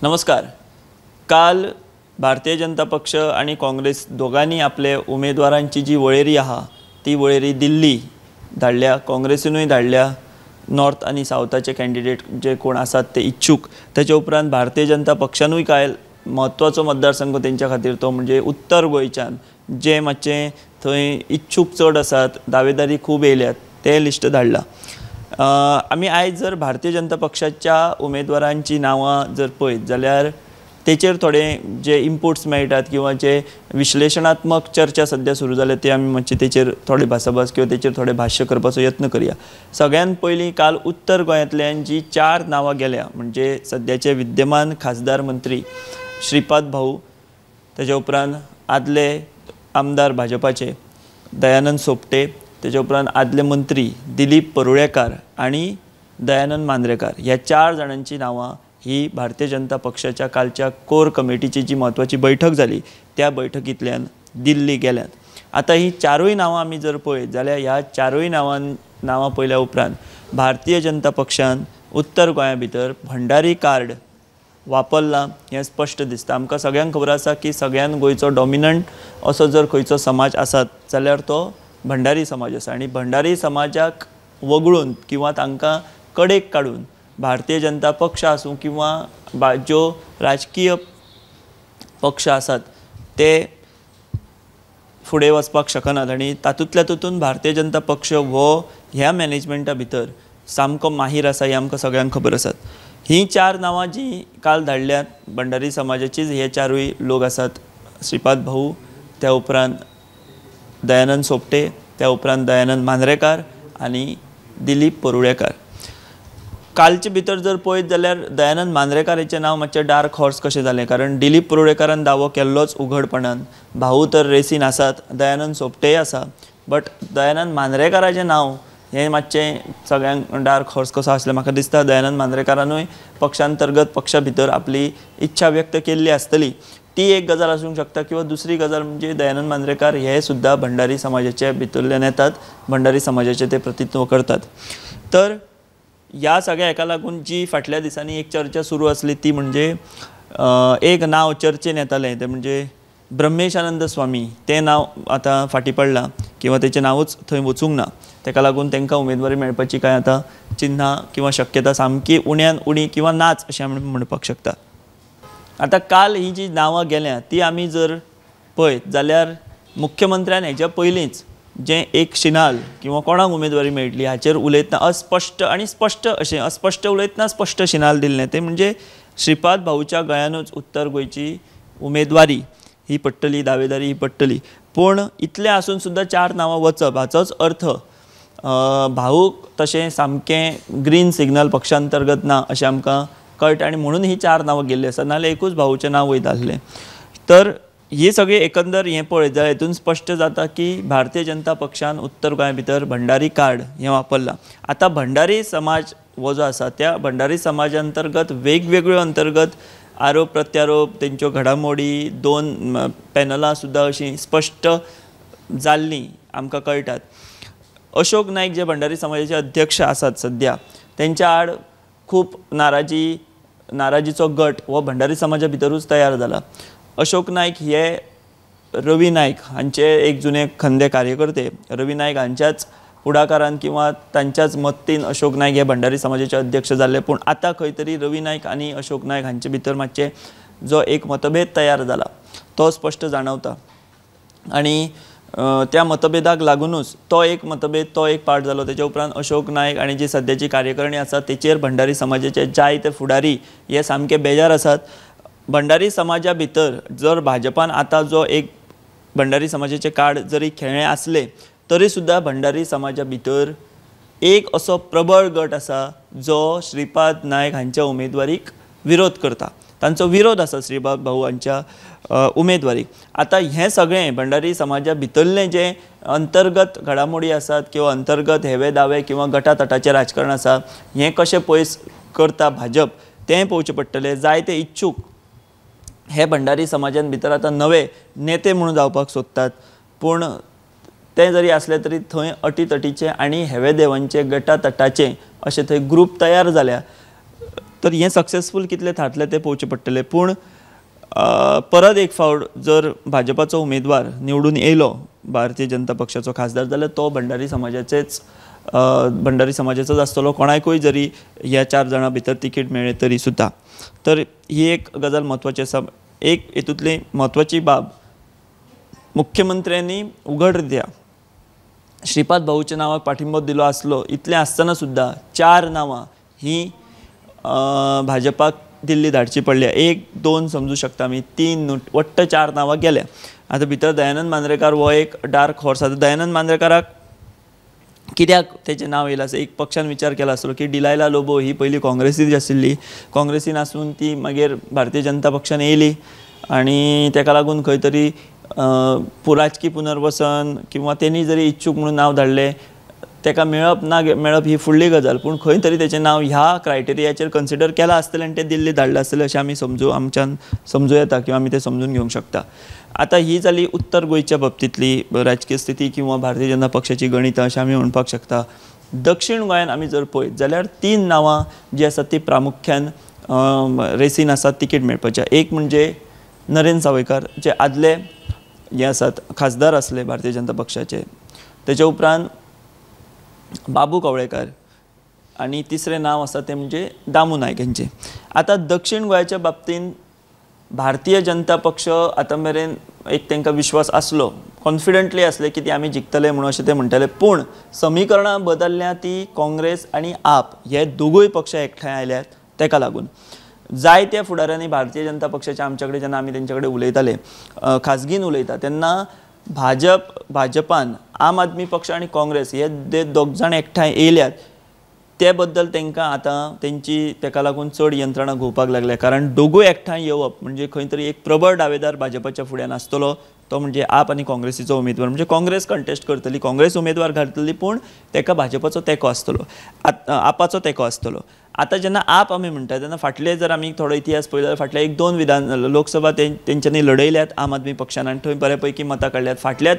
नमस्कार. काल भारतीय जनता पक्ष आणि काँग्रेस दोगांनी आपले उमेदवारांची जी वळेरी आहा ती वळेरी दिल्ली धाडल्या, काँग्रेसीनूय धाडल्या. नॉर्थ आनी सावथाचे कॅन्डिडेट जे कोण आसात ते इच्छूक. ताचे उपरांत भारतीय जनता पक्षानूय कांय म्हत्वाचो मतदारसंघ तेंच्या खातीर तो म्हणजे उत्तर गोंयच्यान जे मातशें थंय इच्छूक चड आसात, दावेदारी खूब येयल्यात, ते लिस्ट धाडलां. आमी आयज जर भारतीय जनता पक्षाच्या उमेदवारांची नांवां जर पळयत जाल्यार तेचेर थोडे जे इनपुट्स मेळटात किंवा जे विश्लेशणात्मक चर्चा सद्या सुरू जाल्या ते आमी मातशे तेचेर थोडे भासाभास किंवा तेचेर थोडे भाश्य करपाचो यत्न करया. सगळ्यान पयलीं काल उत्तर गोंयांतल्यान जी चार नांवां गेल्या म्हणजे सद्याचे विद्यमान खासदार मंत्री श्रीपाद भाऊ, तेच्या उपरांत आदले आमदार भाजपाचे दयानंद सोपटे, तेच्या उपरांत आदले मंत्री दिलीप परुळेकार आनी दयानंद मांद्रेकार, ह्या चार जाणांची नांवां ही भारतीय जनता पक्षाच्या कालच्या कोर कमिटीची जी म्हत्वाची बैठक जाली त्या बैठकींतल्यान दिल्ली गेल्यात. आतां ही चारूय नांवां आमी जर पळयत जाल्यार ह्या चारूय नांवां पळयल्या उपरांत भारतीय जनता पक्षान उत्तर गोंया भितर भंडारी कार्ड वापरलां हें स्पश्ट दिसता. आमकां सगळ्यांक खबर आसा की सगळ्यान गोंयचो डॉमिनंट असो जर खंयचो समाज आसात जाल्यार तो भंडारी समाज आसा आनी भंडारी समाजाक वगळून किंवा तांकां कडेक काडून भारतीय जनता पक्ष आसूं किंवा ज्यो राजकीय पक्ष आसात ते फुडें वचपाक शकनात आनी तातूंतल्या तातूंत भारतीय जनता पक्ष हो ह्या मॅनेजमेंटा भितर सामको माहीर आसा हें आमकां सगळ्यांक खबर आसात. ही चार नांवां जी काल धाडल्यात भंडारी समाजाचीच हे चारूय लोक आसात, श्रीपाद भाऊ, त्या उपरांत दयानंद सोपटे, त्या उपरांत दयानंद मांद्रेकार आनी दिलीप परुळेकार. कालचे भितर जर पळयत जाल्यार दयानंद मांद्रेकार हेचें नांव मातशें डार्क हॉर्स कशें जालें, कारण दिलीप परुळेकारान दावो केल्लोच उघडपणान, भाऊ तर रेसीन आसात, दयानंद सोपटेय आसा, बट दयानंद मांद्रेकाराचें नांव हें मातशें सगळ्यांक डार्क हॉर्स कसो आसलें. म्हाका दिसता दयानंद मांद्रेकारानूय पक्षांतर्गत पक्षा भितर आपली इच्छा व्यक्त केल्ली आसतली, ती एक गजाल आसूंक शकता. किंवा दुसरी गजाल म्हणजे दयानंद मांद्रेकार हे सुद्दां भंडारी समाजाचे भितरल्यान येतात, भंडारी समाजाचें ते प्रतिनिधित्व करतात. तर ह्या सगळ्या हेका लागून जी फाटल्या दिसांनी एक चर्चा सुरू आसली ती म्हणजे एक नांव चर्चेन येतालें तें म्हणजे ब्रह्मेशानंद स्वामी, तें नांव आतां फाटीं पडलां किंवा तेचें नांवूच थंय वचूंक ना. तेका लागून तांकां उमेदवारी मेळपाची कांय आतां चिन्हां किंवा शक्यता सामकी उण्यान उणी किंवा नाच अशें आमी म्हणपाक शकता. आतां काल ही जी नांवां गेल्या ती आमी जर पळयत जाल्यार मुख्यमंत्र्यान हेच्या पयलींच जें एक शिनाल किंवा कोणाक उमेदवारी मेळटली हाचेर उलयतना अस्पश्ट आनी स्पश्ट अशें अस्पश्ट उलयतना स्पश्ट शिनाल दिल्लें तें म्हणजे श्रीपाद भाऊच्या गळ्यानूच उत्तर गोंयची उमेदवारी ही पडटली, दावेदारी ही पडटली. पूण इतलें आसून सुद्दां चार नांवां वचप हाचोच अर्थ भाऊक तशें सामकें ग्रीन सिग्नल पक्षांतर्गत ना अशें आमकां कळटा आनी म्हणून ही चार नांवां गेल्लीं आसा, नाजाल्यार एकूच भाऊचें नांव वयता आसलें. तर ही सगळी एकंदर हें पळयत जाल्यार हेतून स्पश्ट जाता की भारतीय जनता पक्षान उत्तर गोंया भितर भंडारी कार्ड हें वापरलां. आतां भंडारी समाज हो जो आसा त्या भंडारी समाजा अंतर्गत वेगवेगळ्यो अंतर्गत आरोप प्रत्यारोप, तेंच्यो घडामोडी, दोन पॅनलां सुद्दां अशीं स्पश्ट जाल्लीं आमकां कळटात. अशोक नायक जे भंडारी समाजाचे अध्यक्ष आसात सद्या, तेंच्या आड खूब नाराजीचो गट हो भंडारी समाजा भितरूच तयार जाला. अशोक नायक हे रवी नायक हांचे एक जुने खंदे कार्यकर्ते, रवी नायक हांच्याच फुडाकारान किंवा तांच्याच मत्तीन अशोक नायक हे भंडारी समाजाचे अध्यक्ष जाल्ले. पूण आतां खंय तरी रवी नायक आनी अशोक नायक हांचे भितर मातशें जो एक मतभेद तयार जाला तो स्पश्ट जाणवता आनी त्या मतभेदाक लागुनूच तो एक मतभेद तो एक पार्ट जालो. तेच्या उपरांत अशोक नायक आनी जी सद्याची कार्यकारिणी आसा तेचेर भंडारी समाजाचे जायते फुडारी हे सामके बेजार आसात. भंडारी समाजा भितर जर भाजपान आतां जो एक भंडारी समाजाचे कार्ड जरी खेळ्ळें आसलें तरी सुद्दां भंडारी समाजा भितर एक असो प्रबळ गट आसा जो श्रीपाद नायक हांच्या उमेदवारीक विरोध करता, तांचो विरोध आसा श्रीपाद भाऊ हांच्या उमेदवारीक. आतां हें सगळें भंडारी समाजा भितरलें जें अंतर्गत घडामोडी आसात किंवा अंतर्गत हेवे दावे किंवा गटातटाचें राजकारण आसा हें कशें पयस करता भाजप तें पळोवचें पडटलें. जायते इच्छूक हे भंडारी समाजान भितर आतां नवे नेते म्हणून जावपाक सोदतात, पूण ते जरी आसले तरी थंय अटीतटीचे आनी हेवे देवांचे गटातटाचे अशे थंय ग्रूप तयार जाल्या. तर हें सक्सेसफूल कितलें थारतलें तें पळोवचें पडटलें. पूण परत एक फावट जर भाजपाचो उमेदवार निवडून येयलो भारतीय जनता पक्षाचो खासदार जाल्यार तो भंडारी समाजाचेच भंडारी समाजाचोच आसतलो, कोणाकूय जरी ह्या 4 जाणां भितर तिकीट मेळ्ळें तरी सुद्दां. तर ही एक गजाल म्हत्वाची आसा. एक हेतूंतली म्हत्वाची बाब, मुख्यमंत्र्यांनी उघड रित्या श्रीपाद भाऊच्या नांवाक पाठिंबो दिलो आसलो, इतलें आसतना सुद्दां 4 नांवां ही भाजपाक दिल्ली धाडची पडल्या. 1 2 समजू शकता आमी, 3 वट्ट 4 नांवां गेल्या. आतां भितर दयानंद मांद्रेकार हो एक डार्क हॉर्स. आतां दयानंद मांद्रेकाराक कित्याक तेचें नांव येयलां आसा, एक पक्षान विचार केला आसतलो की डिलायला लोबो ही पयलीं काँग्रेसीत आशिल्ली, काँग्रेसीन आसून ती मागीर भारतीय जनता पक्षान येयली आनी तेका लागून खंय तरी राजकी पुनर्वसन किंवा तेणी जरी इच्छूक म्हणून नांव धाडलें तेका मेळप ना मेळप ही फुडली गजाल, पूण खंय तरी तेचें नांव ह्या क्रायटेरियाचेर कन्सिडर केलां आसतलें आनी तें दिल्ली धाडलें आसतलें अशें आमी समजू, आमच्यान समजूं येता किंवा आमी तें समजून घेवंक शकता. आतां ही जाली उत्तर गोंयच्या बाबतींतली राजकीय स्थिती किंवा भारतीय जनता पक्षाची गणितां अशें आमी म्हणपाक शकता. दक्षिण गोंयांत आमी जर पळयत जाल्यार 3 नांवां जीं आसात ती प्रामुख्यान रेसीन आसात तिकीट मेळपाच्या. एक म्हणजे नरेंद्र सावयकार जे आदले हे आसात खासदार आसले भारतीय जनता पक्षाचे, तेच्या उपरांत बाबू कवळेकार आनी तिसरें नांव आसा तें म्हणजे दामू नायक हेंचें. आतां दक्षिण गोंयच्या बाबतींत भारतीय जनता पक्ष आतां मेरेन एक तांकां विश्वास आसलो, कॉन्फिडंटली आसले की ती आमी जिखतले म्हणून अशें ते म्हणटाले, पूण समीकरणां बदल्ल्या ती काँग्रेस आनी आप हे दोगूय पक्ष एकठांय आयल्यात. तेका लागून जायत्या फुडाऱ्यांनी भारतीय जनता पक्षाच्या आमच्या कडेन जेन्ना आमी तेंच्या कडेन उलयताले, खाजगीन उलयता, तेन्ना भाजपान आम आदमी पक्ष आनी काँग्रेस हे दोग जाण एकठांय येयल्यात ते बद्दल तांकां आतां तेंची तेका लागून चड यंत्रणा घुंवपाक लागल्या. कारण दोगूय एकठांय येवप म्हणजे खंय तरी एक प्रबळ दावेदार भाजपाच्या फुड्यान आसतलो, तो म्हणजे आप आनी काँग्रेसीचो उमेदवार, म्हणजे काँग्रेस कंटेस्ट करतली, काँग्रेस उमेदवार घालतली, पूण तेका भाजपाचो तेंको आसतलो, आपाचो तेंको आसतलो. आतां जेन्ना आप आमी म्हणटा तेन्ना फाटले जर आमी थोडो इतिहास पळयलो जाल्यार फाटल्या 1-2 विधान लोकसभा तेंच्यांनी लडयल्यात आम आदमी पक्षान आनी थंय बरे पैकी मतां काडल्यात. फाटल्यात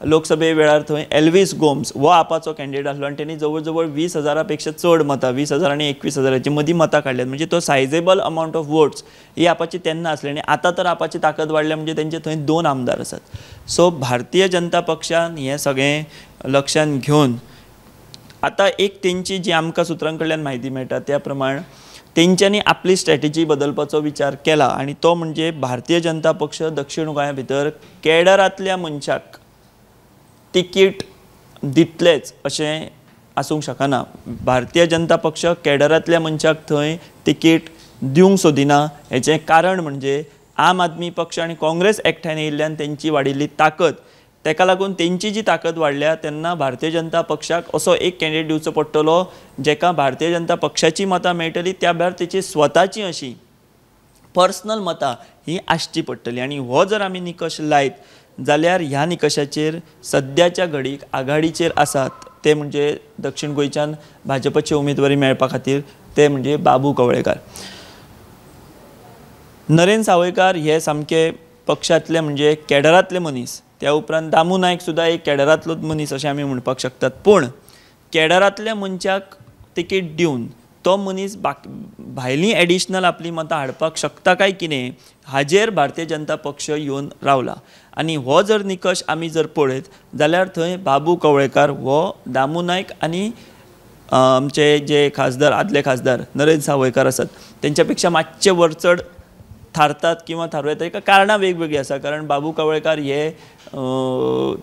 लोकसभे वेळार थंय एल्वीस गोम्स हो आपाचो कॅन्डिडेट आसलो आनी तेणी जवळ जवळ 20,000 पेक्षा चड मतां, 20,000 आनी 21,000 मदीं मतां काडल्यात, म्हणजे तो सायजेबल amount of votes he Apache तेन्ना आसली. आनी आतां तर आपाची ताकद वाडल्या, म्हणजे तेंचे थंय 2 आमदार आसात. सो भारतीय जनता पक्षान हें सगळें लक्षांत घेवन आतां एक तेंची जी आमकां सुत्रां कडल्यान म्हायती मेळटा त्या प्रमाण तेंच्यांनी आपली स्ट्रॅटेजी बदलपाचो विचार केला आनी तो म्हणजे भारतीय जनता पक्ष दक्षिण गोंया भितर केडरांतल्या मनशाक तिकीट दितलेच अशें आसूंक शकना. भारतीय जनता पक्ष केडरांतल्या मनशाक थंय तिकीट दिवंक सोदिना. हेचें कारण म्हणजे आम आदमी पक्ष आनी काँग्रेस एकठांय येयल्ल्यान तेंची वाडिल्ली ताकद, तेका लागून तेंची जी ताकद वाडल्या तेन्ना भारतीय जनता पक्षाक असो एक कॅन्डिडेट दिवचो पडटलो जेका भारतीय जनता पक्षाची मतां मेळटली, त्या भायर तेची स्वताची अशी पर्सनल मतां ही आसची पडटली. आनी हो जर आमी निकश लायत जाल्यार ह्या निकशाचेर सद्याच्या घडीक आघाडीचेर आसात ते म्हणजे दक्षिण गोंयच्यान भाजपाची उमेदवारी मेळपा खातीर ते म्हणजे बाबू कवळेकार. नरेंद्र सावयकार हे सामके पक्षांतले म्हणजे केडरांतले मनीस, त्या उपरांत दामू नायक सुद्दां एक केडरांतलोच मनीस अशें आमी म्हणपाक शकतात. पूण केडरांतल्या मनशाक तिकीट दिवन तो मनीस भायलीं एडिशनल आपलीं मतां हाडपाक शकता काय कितें हाजेर भारतीय जनता पक्ष येवन रावला. आनी हो जर निकश आमी जर पळयत जाल्यार थंय बाबू कवळेकार हो दामू नायक आनी आमचे जे खासदार आदले खासदार नरेंद्र सावयकार आसात तेंच्या पेक्षा मातशे वरचड थारतात किंवा थारूं येता. एका कारणां वेगवेगळीं आसा, कारण बाबू कवळेकार हे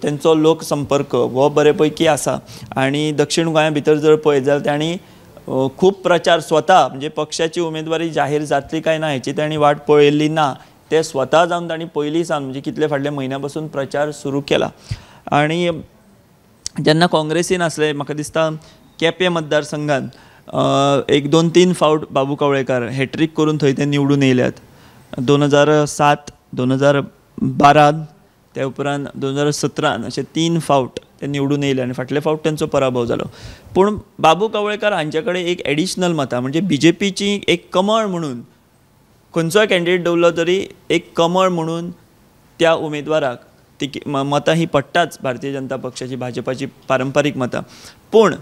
तेंचो लोकसंपर्क हो बरे पैकी आसा आनी दक्षिण गोंया भितर जर पळयत जाल्यार तांणी खूब प्रचार स्वता म्हणजे पक्षाची उमेदवारी जाहीर जातली काय ना हेची तांणी वाट पळयल्ली ना, ते स्वता जावन तांणी पयलीं सावन म्हणजे कितले फाटल्या म्हयन्या पासून प्रचार सुरू केला. आनी जेन्ना काँग्रेसीन आसले म्हाका दिसता केपें मतदारसंघात 1-2-3 फावट बाबू कवळेकार हॅट्रीक करून थंय ते निवडून येयल्यात. 2007, 2012, त्या उपरांत 2017 अशे 3 फावट ते निवडून येयले आनी फाटले फावट तेंचो पराभव जालो. पूण बाबू कवळेकार हांचे कडेन एक एडिशनल मतां म्हणजे बीजेपीची एक कमळ म्हणून खंयचोय कॅन्डिडेट दवरलो तरी एक कमळ म्हणून त्या उमेदवाराक ती मतां ही पडटाच भारतीय जनता पक्षाची भाजपाची पारंपारीक मतां. पूण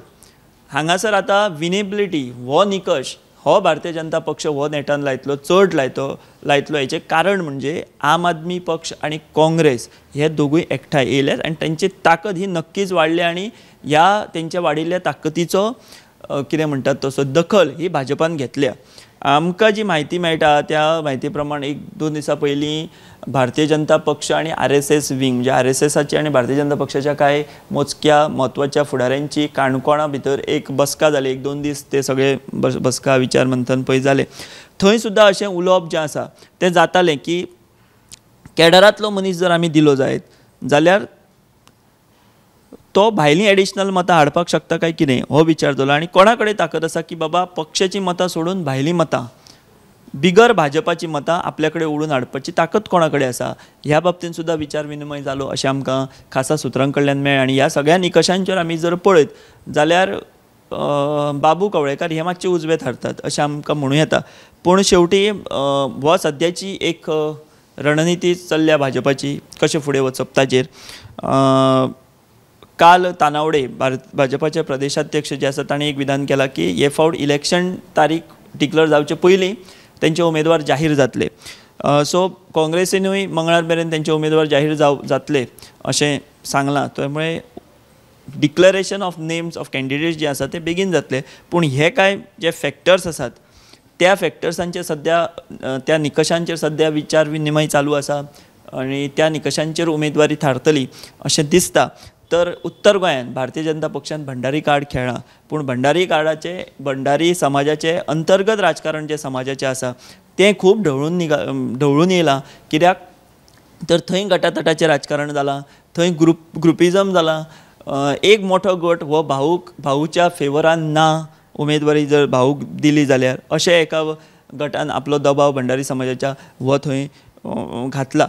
हांगासर आतां विनेबिलिटी हो निकश हो भारतीय जनता पक्ष हो नेटान लायतलो, चड लायतलो. हेचें कारण म्हणजे आम आदमी पक्ष आनी काँग्रेस हे दोगूय एकठांय येयल्यात आनी तांची ताकद ही नक्कीच वाडल्या आनी ह्या तेंच्या वाडिल्ल्या ताकदीचो कितें म्हणटात तसो दखल ही भाजपान घेतल्या. आमकां जी म्हायती मेळटा त्या म्हायती प्रमाण 1-2 दिसां पयलीं भारतीय जनता पक्ष आनी RSS wing म्हणजे RSSाची आनी भारतीय जनता पक्षाच्या कांय मोजक्या म्हत्वाच्या फुडाऱ्यांची काणकोणा भितर एक बसका जाली. 1-2 दीस ते सगळे बसका विचार मंथन पळय जाले. थंय सुद्दां अशें उलोवप जें आसा तें जातालें की केडरांतलो मनीस जर आमी दिलो जायत जाल्यार तो भायलीं एडिशनल मतां हाडपाक शकता काय कितें हो विचार जालो. आनी कोणा कडेन ताकद आसा की बाबा पक्षाचीं मतां सोडून भायलीं मतां बिगर भाजपाची मतां आपल्या कडेन ओडून हाडपाची ताकद कोणा कडेन आसा ह्या बाबतींत सुद्दां विचार विनिमय जालो अशें आमकां खासा सुत्रां कडल्यान मेळ्ळें. आनी ह्या सगळ्या निकशांचेर आमी जर पळयत जाल्यार बाबू कवळेकार हे मातशे उजवे थारतात अशें आमकां म्हणूं येता. पूण शेवटी हो सद्याची एक रणनिती चल्ल्या भाजपाची कशें फुडें वचप ताचेर. काल तानावडे भाजपाचे प्रदेशाध्यक्ष जे आसा तांणी एक विधान केलां की हे फावट इलेक्शन तारीख डिक्लेअर जावचे पयलीं तेंचे उमेदवार जाहीर जातले. सो काँग्रेसीनूय मंगळार मेरेन तेंचे उमेदवार जाहीर जातले अशें सांगलां. त्यामुळे declaration of names of candidates जे आसा ते बेगीन जातले. पूण हे कांय जे फॅक्टर्स आसात त्या फॅक्टर्सांचेर सद्या त्या निकशांचेर सद्या विचार विनिमय चालू आसा आनी त्या निकशांचेर उमेदवारी थारतली अशें दिसता. तर उत्तर गोंयांत भारतीय जनता पक्षान भंडारी कार्ड खेळ्ळां, पूण भंडारी कार्डाचे भंडारी समाजाचे अंतर्गत राजकारण जें समाजाचें आसा तें खूब ढवळून येयलां. कित्याक तर थंय गटातटाचें राजकारण जालां, थंय ग्रुपिजम जालां. एक मोठो गट हो भाऊच्या फेवरान ना उमेदवारी जर भाऊक दिली जाल्यार अशें एका गटान आपलो दबाव भंडारी समाजाच्या हो थंय घातला.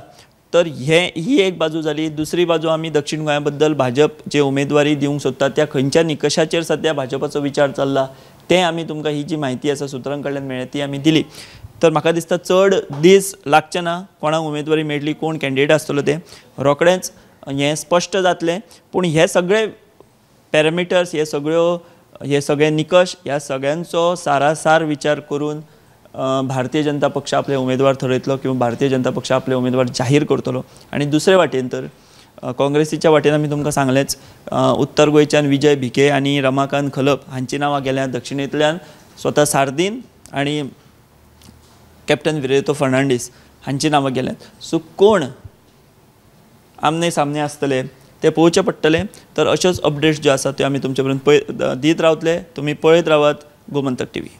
तर ही एक बाजू जाली. दुसरी बाजू आमी दक्षिण गोंया बद्दल भाजप जे उमेदवारी दिवंक सोदता त्या खंयच्या निकशाचेर सद्या भाजपाचो विचार चल्ला तें आमी तुमकां ही जी म्हायती आसा सुत्रां कडल्यान मेळ्ळ्या ती आमी दिली. तर म्हाका दिसता चड दीस लागचे ना कोणाक उमेदवारी मेळटली, कोण कॅन्डिडेट आसतलो तें रोखडेंच हें स्पश्ट जातलें. पूण हे सगळे पॅरामिटर्स, हे सगळे निकश, ह्या सगळ्यांचो सारासार विचार करून भारतीय जनता पक्ष आपले उमेदवार थरयतलो किंवा भारतीय जनता पक्ष आपले उमेदवार जाहीर करतलो. आनी दुसरे वाटेन तर काँग्रेसीच्या वाटेन आमी तुमकां सांगलेंच, उत्तर गोंयच्यान विजय भिके आनी रमाकांत खलप हांची नांवां गेल्यात. दक्षिणेंतल्यान स्वता सार्दीन आनी कॅप्टन विरेतो फर्नांडीस हांची नांवां गेल्यात. सो कोण आमने सामने आसतले ते पळोवचें पडटलें. तर अश्योच अपडेट्स ज्यो आसात त्यो आमी तुमचे पर्यंत दीत रावतले. तुमी पळयत रावात गोमंतक टीव्ही.